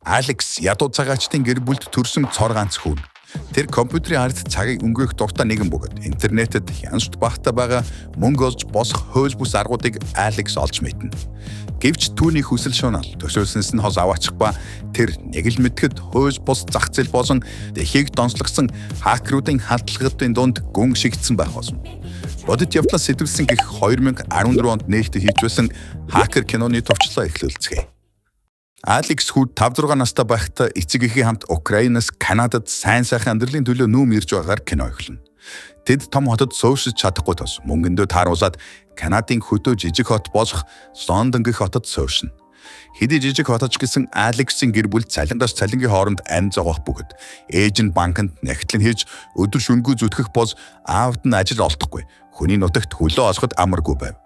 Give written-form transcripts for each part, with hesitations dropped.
Алекс ядуу цагаачдын гэр бүлд төрсэн цор ганц хүн. Тэр компьютерийн ард цагийг өнгөрөөх дуртай нэгэн бөгөөд интернетэд хяналтд багтаа байгаа мөнгө олж босох хууль бус аргуудыг Алекс олж мэднэ. Гэвч түүний хүсэл шунал төсөөлснөөс нь хос аваачих ба тэр нэг л мэдэхэд хууль бус зах зээл болон дэлхийг донцлогсон хакеруудын халдлагын дунд гүн шигдсэн байх болно. Бодит явдлаас сэтгүүлсэн гэх 2014 онд нээлттэй хийж байсан хакер киноны товчлоо эхлүүлцгээе. Алекс хүүд 5 6 настай байхдаа эцэг эхийн хамт Украинаас Канадад сайн сайхан амьдралын төлөө нүүм ирж байгаагаар кино эхэлнэ. Тэд том хотод суурьшиж чадахгүй тос мөнгөндөө тааруулаад Канадын хөдөө жижиг хот болох Лондон гэх хотод суурьшина. Хэдий жижиг хотод ч гэсэн Алексийн гэр бүл цалингаас цалингийн хооронд амь зогоох бөгөөд ээж нь банкнд нягтлан хийж өдөр шөнөгүй зүтгэх бос аавд нь ажил олдохгүй. Хүний нутагт хөлөө олоход амаргүй байв.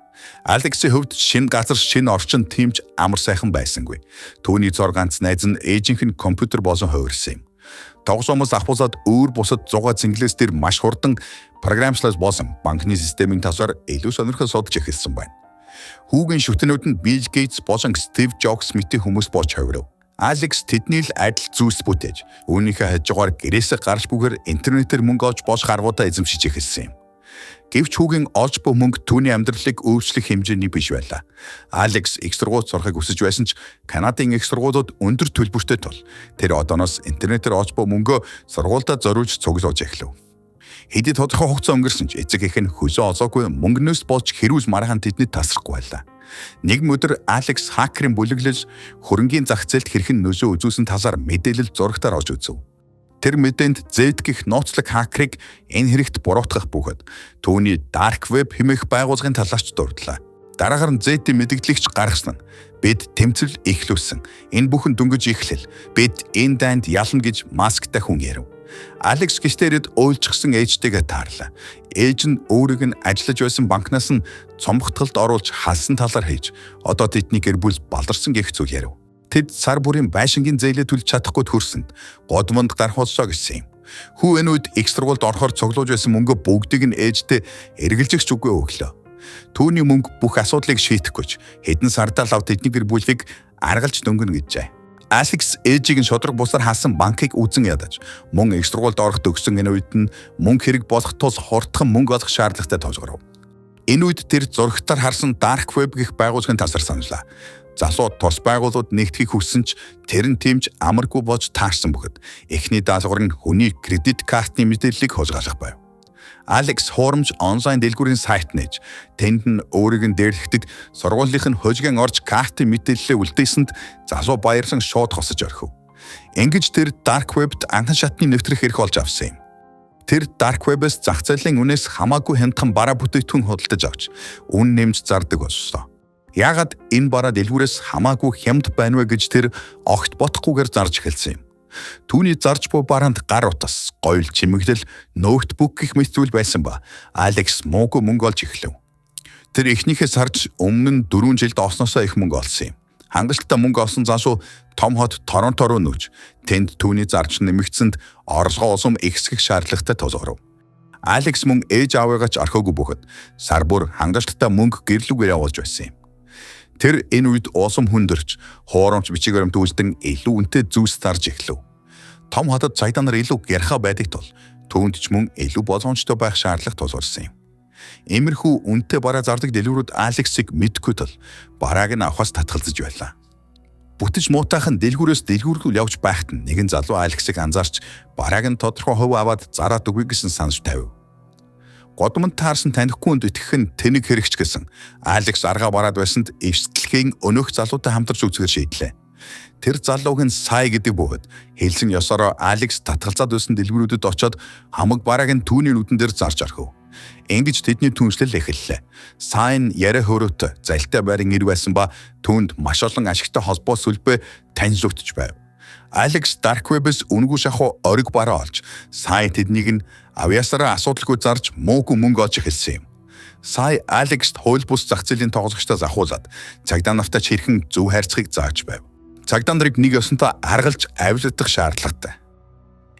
Алексийн хувьд шинэ газар, шинэ орчин тийм ч амар сайхан байсангүй. Түүний цор ганц найз нь ээжийнх нь компьютер болон хувирсан юм. Тоглоомоос ахуулаад өөр бусад зугаа цэнгэлээс тэр маш хурдан програмчлал болон банкны системийн талаар илүү сонирхол судалж эхэлсэн байна. Хүүгийн шүтэнүүд нь Билл Гейтс болон Стив Джобс мэтийн хүмүүс болж хувирав. Алекс тэдний л адил зүйлс бүтээж, үүнийхээ хажуугаар гэрээсээ гарч бүгээр интернетээр мөнгө олж болох аргуудаа эзэмшиж эхэлсэн юм. Гэвч хүүгийн олж буй мөнгө түүний амьдралыг өөрчлөх хэмжээний биш байлаа. Алекс их сургууль сурахыг хүсэж байсан ч Канадын их сургуулиуд өндөр төлбөртэй тул тэр одооноос интернетээр олж буй мөнгөө сургуульдаа зориулж цуглуулж эхлэв. Хэдий тодорхой хугацаа өнгөрсөн ч эцэг эх нь хөлөө олоогүй мөнгнөөс болж хэрүүл маргаан тэдний тасрахгүй байлаа. Нэг өдөр Алекс хакерын бүлэглэл хөрөнгийн зах зээлд хэрхэн нөлөө үзүүлсэн талаар мэдээлэл зурагтаар олж үзэв. Тэр мэдээнд Z гэх нууцлаг хакерыг энэ хэрэгт буруутгах бөгөөд түүний Dark Web хэмээх байгууллагын талаарч дурдлаа. Дараагаар нь Z-ийн мэдээллэгч гаргасан нь бид тэмцэл эхлүүлсэн. Энэ бүхэн дөнгөж эхлэл. Бид энэ дайнд ялна гэж масктай хүн ярив. Алекс гэртээ ирээд уйлчихсан ээжтэйгээ таарлаа. Ээж нь өөрийг нь ажиллаж байсан банкнаас нь цомготголд оруулж халсан талаар хийж одоо тэдний гэр бүл баларсан гэх зүйл ярив. Тэд сар бүрийн байшингийн зээлээ төлж чадахгүй төрсөнд годмонд гарах болсоо гэсэн юм. Хүү энэ үед их сургуульд орохоор цуглуулж байсан мөнгө бүгдийг нь ээжтэй эргэлжих ч үгүй өглөө. Түүний мөнгө бүх асуудлыг шийдэхгүй ч хэдэн сардаа лав тэдний гэр бүлийг аргалж дөнгөнө гэжээ. Алекс ээжийг нь шударга бусаар хаасан банкыг үзэн ядаж мөн их сургуульд орох төгсөн энэ үед нь мөнгө хэрэг болох тул хурдхан мөнгө олох шаардлагатай тулгарв. Энэ үед тэр зурагтаар харсан Dark Web гэх байгууллагын талаар саналаа. Залуу тус байгууллагууд нэгдэхийг хүссэн ч тэр нь тийм ч амаргүй болж таарсан бөгөөд эхний даалгавар нь хүний кредит картны мэдээллийг хулгайлах байв. Алекс хуурамч онлайн дэлгүүрийн сайт нээж тэнд нь өөрийг нь дээрлэхтэд сургуулийнх нь хожигэн орж картын мэдээллээ үлдээсэнд залуу баярлан шууд хосож орхив. Ингэж тэр Dark Web-д анхан шатны нэвтрэх эрх олж авсан юм. Тэр Dark Web-ээс зах зээлийн үнээс хамаагүй хямдхан бараа бүтээгдэхүүн худалдаж авч үн нэмж зардаг боллоо. Яагаад энэ бараа дэлгүүрээс хамаагүй хямд байна вэ гэж тэр огт бодохгүйгээр зарж эхэлсэн юм. Түүний зарж буй бараанд гар утас, гоёл чимэглэл, ноутбук гэх мэт зүйл байсан ба Алекс муугүй мөнгө олж эхлэв. Тэр эхнийхээ сард өмнө нь 4 жилд олсноосоо их мөнгө олсон юм. Хангалттай мөнгө олсон залуу том хот Торонто руу нүүж тэнд түүний зарж нэмэгдсэнд орлогоо улам ихсгэх шаардлагатай тулгарв. Алекс мөн ээж аавыгаа ч орхиогүй бөгөөд сар бүр хангалттай мөнгө гэрлүүгээр явуулж байсан юм. Тэр энэ үед улам хүндэрч, хуурамч бичиг баримт үйлдэн илүү үнэтэй зүйлс зарж эхлэв. Том хотод цагдаа нар илүү гярхаа байдаг тул түүнд ч мөн илүү боломжтой байх шаардлага тулгарсан юм. Иймэрхүү үнэтэй бараа зардаг дэлгүүрүүд Алексийг мэдэхгүй тул барааг нь авахаас татгалзаж байлаа. Бүтэж муутайхан дэлгүүрээс дэлгүүр рүү явж байхад нь нэгэн залуу Алексийг анзаарч барааг нь тодорхой хувь аваад зараад өгье гэсэн санаж тавив. Годмонд таарсан танихгүй хүнд итгэх нь тэнэг хэрэгч гэсэн. Алекс аргаа бараад байсанд эвсдлэгийн өнөөх залуутай хамтарч үзэхээр шийдлээ. Тэр залууг нь Сай гэдэг бөгөөд хэлсэн ёсороо Алекс татгалзаад байсан дэлгүүрүүдэд очиод хамаг барааг нь түүний нүдэн дээр зарж орхив. Ингэж тэдний түншлэл эхэллээ. Сайн яриа хөрөөтэй залтай байран ир байсан ба түүнд маш олон ашигтай холбоо сүлбээ танилцуулж байв. Алекс Dark Web-с үнэгүй шахуу ориг бараа олж, Сай тэднийг нь авьяасаараа асуудалгүй зарж муугүй мөнгө олж эхэлсэн юм. Сай Алекст хууль бус зах зээлийн тоглогчдоос ахуулаад цагдаа нартай ч хэрхэн зөв харьцахыг зааж байв. Цагдаа нарыг нэг ёсонтой аргалж авилдах шаардлагатай.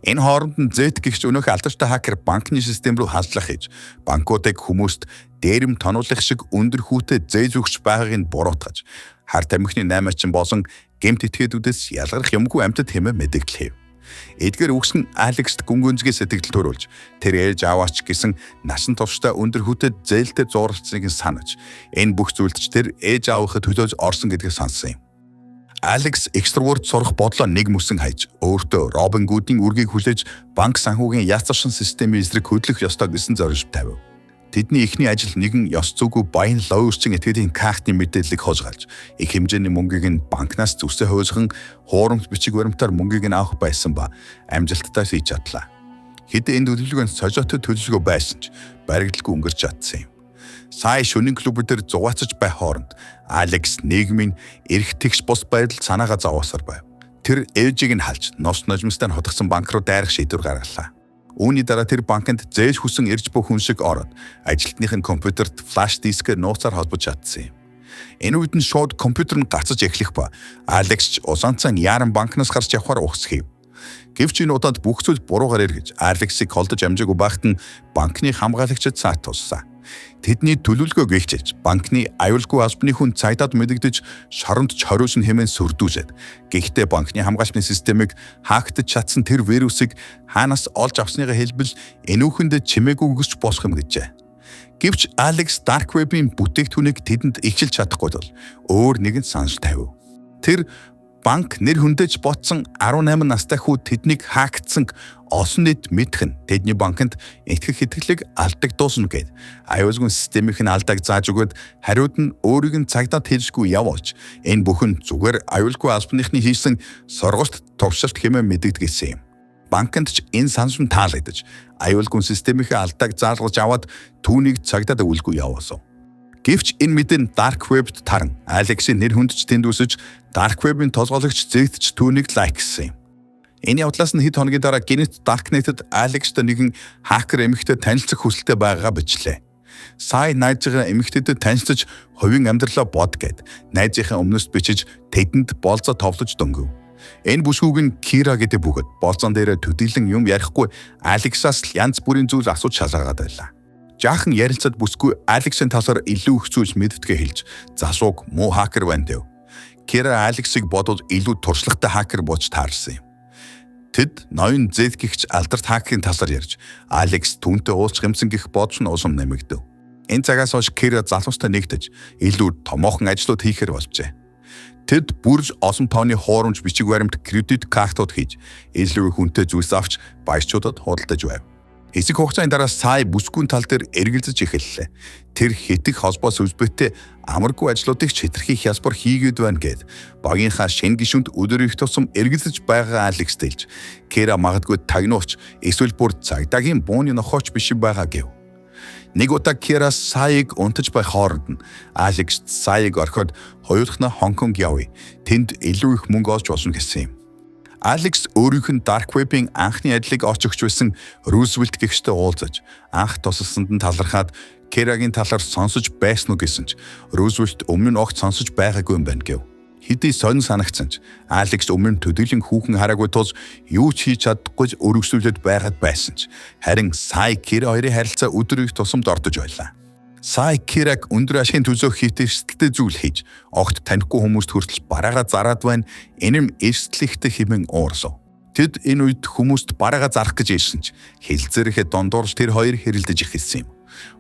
Энэ хооронд нь Z гихч өнөөх алдартай хакер банкны систем рүү халдлах хийж банкуудыг хүмүүст дээрэм тонуулах шиг өндөр хүүтэй зээл өгч байгааг нь буруутгаж хар тамхины наймаачин болон Гэмт этгээдүүдээс ялгарх юмгүй амьтад хэмээн мэдэгдэл хийв. Эдгээр үгс нь Алекст гүн гүнзгий сэтгэл төрүүлж, тэр ээж аваач гэсэн насан туршдаа өндөр хүтэд зээлтэй зууралцсныг нь санаж, энэ бүх зүйлд ч тэр ээж аавынхаа төлөөж орсон гэдгийг санасан юм. Алекс их сургуульд сурах бодлоо нэг мөсөн хайж, өөртөө Робин Гудын үргийг хүлээж банк санхүүгийн яцаршин системийн эсрэг хөдлөх ёстой гэсэн зорилт тавив. Тэдний эхний ажил нэгэн ёс зүйгүй баян лоерчин этгээдийн картны мэдээллийг хожгалж, их хэмжээний мөнгийг нь банкнаас зүсээ хойсгон хуурамч бичиг баримтаар мөнгийг нь авах байсан ба амжилттай хийж чадлаа. Хэдий энэ төлөвлөгөө нь сожоотой төлөвлөгөө байсан ч баригдалгүй өнгөрч чадсан юм. Сая шөнийн клуб дээр зугаацаж бай хооронд Алекс нийгмийн эрх тэгш бус байдал санаагаа зовоосоор байв. Тэр ээжийг нь халж нос ножмостой нь хутгсан банк руу дайрах шийдвэр гаргалаа. Үүний дараа тэр банкнд зээл хүсэн ирж буй хүн шиг ороод ажилтных нь компьютерт флаш дискээр нууцаар холбож чадсан юм. Энэ үед нь шууд компьютер нь гацаж эхлэх ба Алекс ч улаанцан яаран банкнаас гарч явхаар ухс хийв. Гэвч энэ удаад бүх зүйл буруугаар эргэж Алексийг холдож амжаагүй байхад нь банкны хамгаалагчид цаат туссан. Тэдний төлөвлөгөөг илчилж банкны аюулгүй албаны хүн цагдаад мэдэгдэж шоронд ч хориусан хэмээн сүрдүүлээд, гэхдээ банкны хамгаалалтын системийг хаагдаж чадсан тэр вирусыг хаанаас олж авсныгаа хэлбэл энүүхэндээ чимээгүй гүсч босох юм гэжээ. Гэвч Алекс Dark Web-ийн бүтээгдэхүүнийг тэдэнд илчилж чадахгүй тул өөр нэгэн санал тавив. Тэр банк нэр хүндэж ботсон 18 настай хүү тэднийг хаагдсан олон нийт мэдэх нь тэдний банкнд итгэх итгэлийг алдагдуулна гэд аюулгүй системийнх нь алдааг зааж өгөөд хариуд нь өөрийг нь цагдаад хэлшгүй явуулж, энэ бүхэн зүгээр аюулгүй албаныхны хийсэн сорголт туршилт хэмээн мэдэгдгэсэн юм. Банкнд ч энэ санал нь таалагдаж аюулгүй системийнхээ алдааг заалгаж аваад түүнийг цагдаад өгүүлгүй явуулсан. Гэвч энэ мэдээ нь Dark Web-д таран Алексийн нэр хүнд ч тэнд үсэж, Dark Web-ийн толгойлогч зэгтч түүнийг лайк гэсэн юм. Энэ явдлаас нь хэд хоногийн дараа гэнэт Darknet-д Алекс-тай нэгэн хакер эмэгтэй танилцах хүсэлтэй байгаагаа бичлээ. Сая найзынхаа эмэгтэйдэд танилцаж хувийн амьдралаа бод гэд найзынхаа өмнөөс бичиж тэдэнд болзоо товлож дөнгөв. Энэ бүсгүйг нь Кира гэдэг бөгөөд болзон дээрээ төдийлөн юм ярихгүй Алексаас л янз бүрийн зүйл асууж шалаагаад байлаа. Жаахан ярилцаад бүсгүй Алексийн талаар илүү их зүйлс мэддэгэ хэлж залууг муу хакер байна дэв. Кира Алексийг бодвол илүү туршлагатай хакер болж таарсан юм. Тэд ноён зэт гихч алдарт хакерийн талаар ярьж Алекс түүнтэй уулзах юмсан гих бодол нь улам нэмэгдэв. Энэ цагаас хойш Кира залуустай нэгдэж илүү томоохон ажлууд хийхээр болжээ. Тэд бүрж олон тооны хуурамч бичиг баримт, кредит картууд хийж илүү хүнтэй зүйлс авч баячуудад худалдаж байв. Хэсэг хугацааны дараа сая бүсгүйн тал дээр эргэлзэж эхэллээ. Тэр хэтэх холбоо сүлбэтэй амаргүй ажлуудыг ч хэтэрхий хялбар хийгээд байна гэд багийнхаа шинэ гишүүнд өдөр их тусам эргэлзэж байгаа Алекс дэлж, Кера магадгүй тагнууч эсвэл бүр цагдаагийн бууны нохооч биш байгаа гэв. Нэг удаа Кера Саяг унтаж байх хооронд нь Алекс Саяг орхиод хоёулахнаа Хонконг явъя. Тэнд илүү их мөнгө олж болно гэсэн юм. Алекс өөрийнх нь Dark Web-ийн анхны ажлыг олж өгч байсан Рузвельт гэгчтэй уулзаж анх тусалсанд нь талархаад Керагийн талаар сонсож байсан уу гэсэн ч Рузвельт өмнө нь огт сонсож байгаагүй юм байна гэв. Хэдий сонин санагдсан ч Алекс өмнө нь төдийлөн хүүхэн хараагүй тул юу ч хийж чадахгүй өргөсүүлээд байгаад байсан ч харин Сай Кера хоёрын харилцаа өдөр их тусамд ордож байлаа. Сай Кираг өндөр ашигын төлөө хийх эрсдэлтэй зүйл хийж огт танихгүй хүмүүст хүртэл бараагаа зараад байна. Энэ нь эрсдэл ихтэй хэмээн уурсав. Тэд энэ үед хүмүүст бараагаа зарах гэж ирсэн ч хэлцээрхээ дондуур тэр хоёр хэрэлдэж эхэлсэн юм.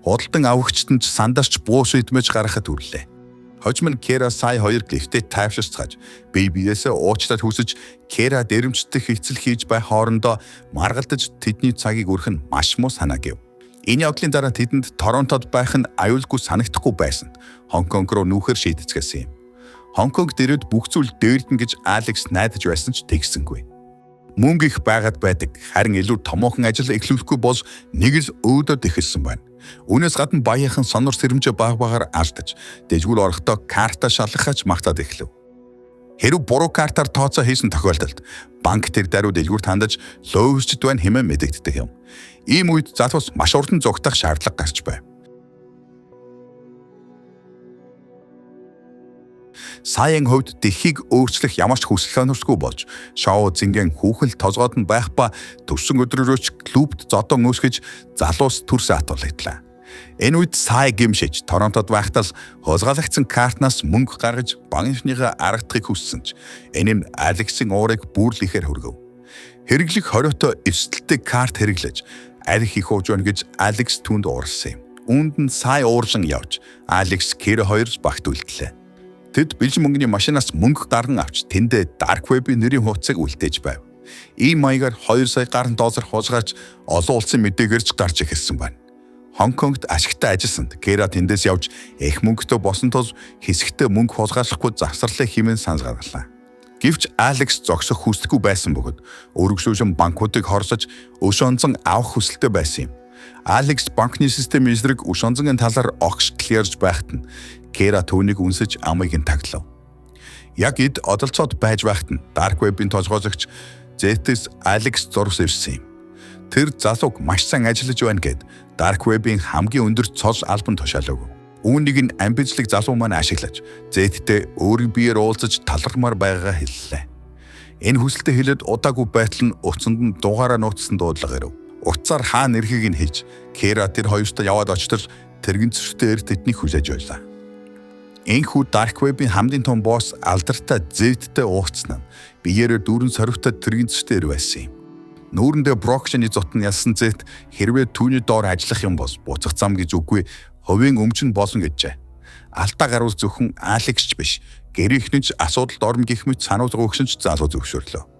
Худалдан авахчид нь ч сандарч буу шийдмэж гаргахад хүрлээ. Хожим нь Кера Сай хоёр гэртээ тайвширцгааж бие биесээ уучлаад хүсэж Кера дэрэмжтэх хэцэл хийж бай хоорондоо маргалдаж тэдний цагийг өрөх нь маш муу санаа гэв. Энэ явдлын дараа тэдэнд Торонтод байх нь аюулгүй санагдахгүй байсан. Хонконг руу нүүхээр шийдэцгээсэн юм. Хонконг дэрэд бүх зүйл дээрдэн гэж Алекс найдаж байсан ч тэгсэнгүй. Мөнгө их байгаад байдаг. Харин илүү томоохон ажил эхлүүлэхгүй бол нэг л өөдөөд эхэлсэн байна. Үүнээс гадна баяахан сонор сэрэмжээ баг багаар алдаж, дэжгүүр орохдоо карта шалгахаач мартаад эхлэв. Хэрв буруу картаар тооцоо хийсэн тохиолдолд банк тэр даруй дэлгүүрт хандаж лоовчд байна хэмээн мэдэгддэг юм. Ийм үед залуус маш урдан зугтах шаардлага гарч байв. Саян хувьд дэлхийг өөрчлөх ямар ч хүсэл сонирхолгүй болж шоу зингэн хүүхэл толгойд нь байх ба төрсөн өдрөөрөө ч клубт зодон өсгөж залуус төрсөн атуулагдлаа. Энэ үед Сай гимшиж Торонтод байхдаа л хулгайлагдсан картнаас мөнгө гаргаж банкныхаа аргадахыг хүссэн ч энэ нь Алексийн уурыг бүрл ихээр хүргэв. Хэрэглэх хориотой эрсдэлтэй карт хэрэглэж аль хийх ууж байна гэж Алекс түүнд уурсан юм. Үүнд нь Сай уурлан явж Алекс, Кера хоёр багт үлдлээ. Тэд бэлжин мөнгөний машинаас мөнгө гарган авч тэндээ Dark Web-ийн нэрийн хуудсыг үлдээж байв. Ийм маягаар 2 сая гаруй доллар хулгайлж олон улсын мэдээгэрч гарч эхэлсэн байна. Хонконгт ашигтай ажилласанд Кера тэндээс явж их мөнгөтэй босон тул хэсэгтээ мөнгө хулгайлахгүй завсарлаа хэмээн санал гаргалаа. Гэвч Алекс зогсох хүсэлгүй байсан бөгөөд өргөжлүүлэн банкуудыг хорсож өш онзон авах хүсэлтэй байсан юм. Алекс банкны систем эсрэг өш онзонгийн талаар огшдол ярьж байхад нь Кера түүнийг үнсэж амыг нь таглав. Яг эд одолцоод байж байхад нь Dark Web-ийн толгойлогч ZS Алекс зурс ирсэн юм. Тэр залууг маш сайн ажиллаж байна гэд Dark Web-ийн хамгийн өндөр цол албан тушаал өгөв. Үүнийг нь амбицлэг залуу маань ашиглаж Z-тэй өөрийн биеэр уулзаж талархмаар байгаагаа хэллээ. Энэ хүсэлтэд хэлээд удаагүй байтал нь утсанд нь дугаараа нууцсан дуудлага ирэв. Утсаар хаана ирэхийг нь хэлж Кера тэр хоёртой яваад очтол тэрэгэн цэртэй эр тэднийг хүлээж байлаа. Энэхүү Dark Web-ийн хамгийн том босс алдартай Z-тэй уулзсан нь биеэрээ дүүрэн сорвитой тэрэгэн цэртэй эр байсан юм. Нүүрэндээ блокчейний зутан ялсан Z хэрвээ түүний доор ажиллах юм бол буцах зам гэж үгүй, хувийн өмч нь болно гэжээ. Алдаа гарвал зөвхөн Алекс ч биш, гэрийнхэн ч асуудалд орно гэх мэт сануулга өгсөн ч залуу зөвшөөрлөө.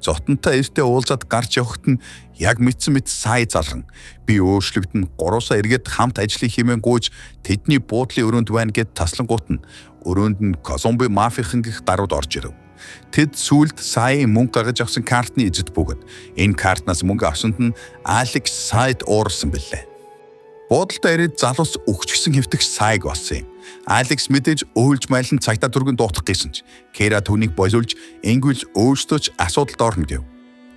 Зотонтой эртээ уулзаад гарч явхад нь яг мэдсэн мэт Сай залган би өөрчлөгдөн 3 сая эргээд хамт ажиллах хэмээн гуйж тэдний буудлын өрөөнд байна гэд таслангуут нь өрөөнд нь Колумби мафийн гих даруйд орж ирэв. Тэд сүүлд Саяын мөнгө гаргаж авсан картны эзэд бөгөөд энэ картнаас мөнгө авсанд нь Алекс Сайд уурсан билээ. Буудалдаа ирээд залуус өгчгсөн хэвтэгч Сайг олсон юм. Алекс мэдээж өөлж майлан цагдаа түргэн дуутах гэсэн ч Кера түүнийг болиулж ингүүл өөрсдөө ч асуудалд орно гэв.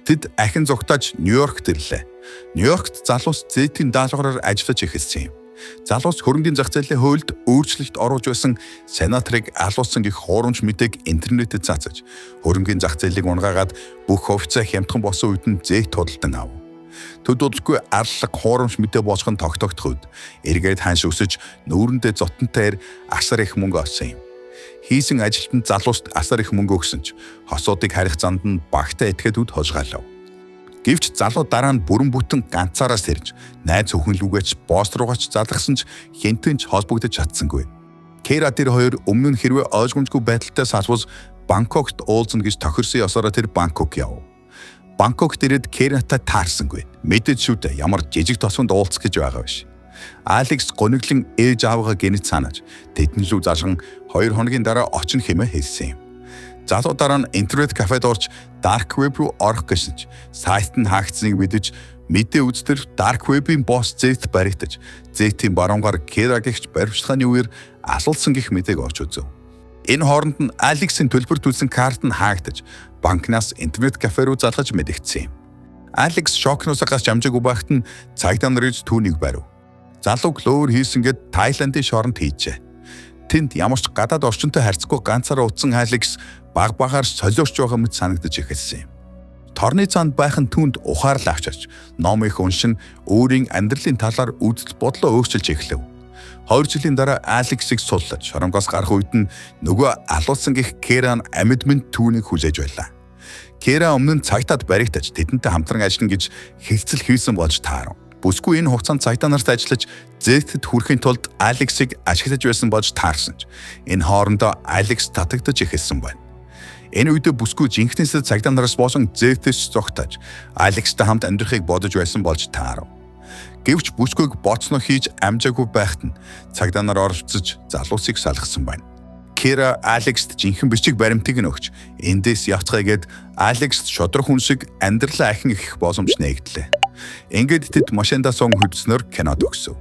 Тэд ахин зугтааж Нью-Йоркт ирлээ. Нью-Йоркт залуус Z-ийн даалгавраар ажиллаж эхэлсэн юм. Залуус хөрөнгийн зах зээлийн хуульд өөрчлөлт оруулж байсан сенаторыг алуулсан гэх хуурамч мэдээг интернетэд цацаж хөрөнгийн зах зээлийг унгаагаад бүх хувьцаа хямдхан болсон үед нь Z худалдан ав. Төдөлгүй арлаг хуурамч мэдээ босгох нь тогтоогдох үед эргээд ханш өсөж нүүрэндээ зотонтой асар их мөнгө олсон юм. Хийсэн ажилтнанд залууст асар их мөнгө өгсөн ч хосуудыг харих занд нь багтай этгээдүүд хулгайлав. Гэвч залуу дараа нь бүрэн бүтэн ганцаараа сэрж найз хөхөн лүгээч босс руугаа ч залгасан ч хэнтэн ч холбогдож чадсангүй. Кера тэр хоёр өмнө нь хэрвээ ойлгомжгүй байдалтай салвал Бангкокт уулзна гэж тохирсон ёсороо тэр Бангкок яв. Бангкокт ирээд Кератай таарсангүй. Мэдээж шүү дээ, ямар жижиг тосгонд уулзах гэж байгаа биш. Алекс гониглон ээж аавыгаа гэнэт санаж тэдэн лүү залган 2 хоногийн дараа очино хэмээн хэлсэн юм. Залуу дараа нь интернет кафед орж Dark Web руу орох гэсэн ч сайт нь хаагдсныг мэдэж мэдээ үзтэр Dark Web-ийн босс Z баригдаж Z-ийн баруунгаар Кера гэгч баримтчилгааны үеэр асуулсан гэх мэдээг олж үзэв. Энэ хооронд нь Алексийн төлбөр төлсөн карт нь хаагдаж банкнаас интернет кафе руу залгаж мэдэгдсэн юм. Алекс шокноос гарч амжаагүй байхад нь цагдаа нар ирж түүнийг барив. Залуу лөөр хийсэн гэд Таиландын шоронд хийжээ. Тэнд ямар ч гадаад орчинтой харьцахгүй ганцаараа утсан Алекс баг багаар солиорч байгаа мэт санагдаж эхэлсэн юм. Торны цаанд байх нь түүнд ухаарлал авчирч ном их уншин өөрийн амьдралын талаар үзэл бодлоо өөрчилж эхлэв. 2 жилийн дараа Алексийг суллаж шоронгоос гарах үед нь нөгөө алуулсан гих Керан амьд мэнд түүнийг хүлээж байлаа. Кера өмнө нь цагтаад баригдаж тэдэнтэй хамтран ажиллана гэж хэлцэл хийсэн болж таарав. Бүсгүй энэ хугацаанд цагдаа нарт ажиллаж Z-д хүрэхин тулд Алексийг ашиглаж байсан болж таарсан ч энэ хоорондоо Алекс татагдаж эхэлсэн байна. Энэ үедээ бүсгүй жинхнээсээ цагдаа нараас боосон Z-ээс зугтааж Алекстай хамт амьдрахыг бодож байсан болж таарав. Гэвч бүсгүйг боцноо хийж амжаагүй байхад нь цагдаа нар оролцож залуусыг салгасан байна. Кера Алекст жинхэнэ бичиг баримтыг нь өгч эндээс явцгаая гэд Алекст шодрох хүн шиг амьдралаа ахин эхлэх боломж нээгдлээ. Ингээд тэд машиндаа сун хөдөлснөөр кино төгсөв.